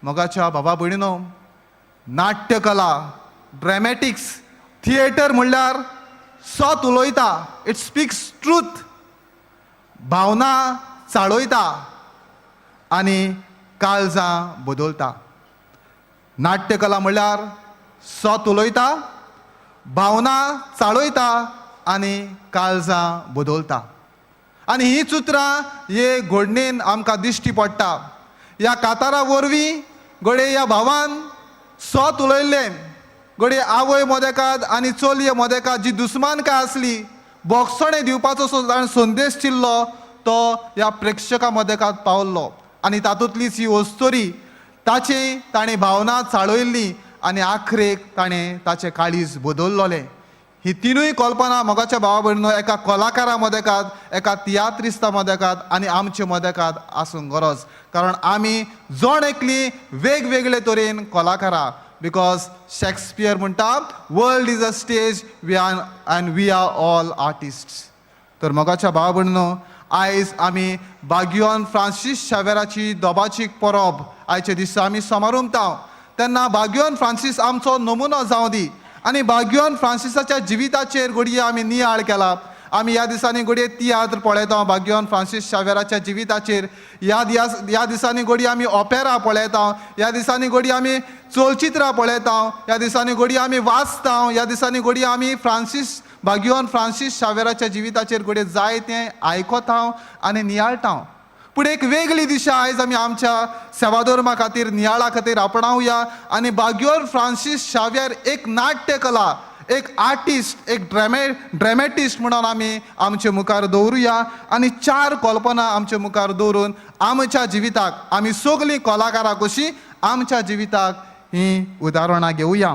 मोगाच्या बाबा भयणीनो, नाट्यकला, dramatics, theatre म्हणल्यार सत उलयता. It speaks truth. भावना चाळयता आनी काळजां बदलता. नाट्यकला म्हणल्यार सत उलयता, भावना चाळयता आनी काळजां बदलता. आनी हीं चित्रां हे घडणेन आमकां दिश्टी पडटा. ह्या कातारा वरवीं घडये ह्या भावान सत उलयल्लें. घडये आवय मोदेकात आनी चलये मोदेकात जी दुस्मानकाय आसली, बोगसणें दिवपाचो सो ताणें संदेश दिल्लो, तो ह्या प्रेक्षकां मोदेकात पावल्लो आनी तातूंतलीच ही अस्तोरी, ताची ताणें भावना चाळयल्ली आनी आखरेक ताणें ताचें काळीज बदललोलें. ही तिनूय कल्पना, मोगाच्या भावा भयणीनो, एका कलाकारा मदेकात, एका तियात्रिस्ता मदेकात आनी आमचे मदेकात आसूंक गरज, कारण आमी जण एकली वेगवेगळे तरेन कलाकारां. Because Shakespeare म्हणटा, "World is a stage, we are and we are all artist." तर मोगाच्या भावा भयणीनो, आयज आमी बागियोन फ्रांसीस शावेराची दोबाचीक परब आयच्या दिसा आमी समारंभता, तेन्ना बागियोन फ्रांसीस आमचो नमुनो जावं दी. आनी बागियोन फ्रांसिसाच्या जिविताचेर घडये आमी नियाळ केला. आमी ह्या दिसांनी घडये तियात्र पळयता बागियोन फ्रांसीस शावेराच्या जिविताचेर. ह्या दिसांनी घडये आमी ऑपेरा पळयता. ह्या दिसांनी घडये आमी चलचित्रां पळयता. ह्या दिसांनी घडये आमी वाचता. ह्या दिसांनी घडये आमी बागियोन फ्रांसीस शावेराच्या जिविताचेर घडये जायतें आयकता आनी नियाळटा. पूण एक वेगळी दिशा आयज आमी आमच्या सेवाधर्मा खातीर, नियाळा खातीर आपणावया आनी बागियोन फ्रांसीस शाव्यार एक नाट्यकला, एक आर्टिस्ट, एक ड्रॅमॅटिस्ट म्हणून आमी आमचे मुखार दवरुया आनी चार कल्पना आमचे मुखार दवरून आमच्या जिविताक आमी सगळीं कलाकारां कशीं आमच्या जिविताक ही उदाहरणां घेवया.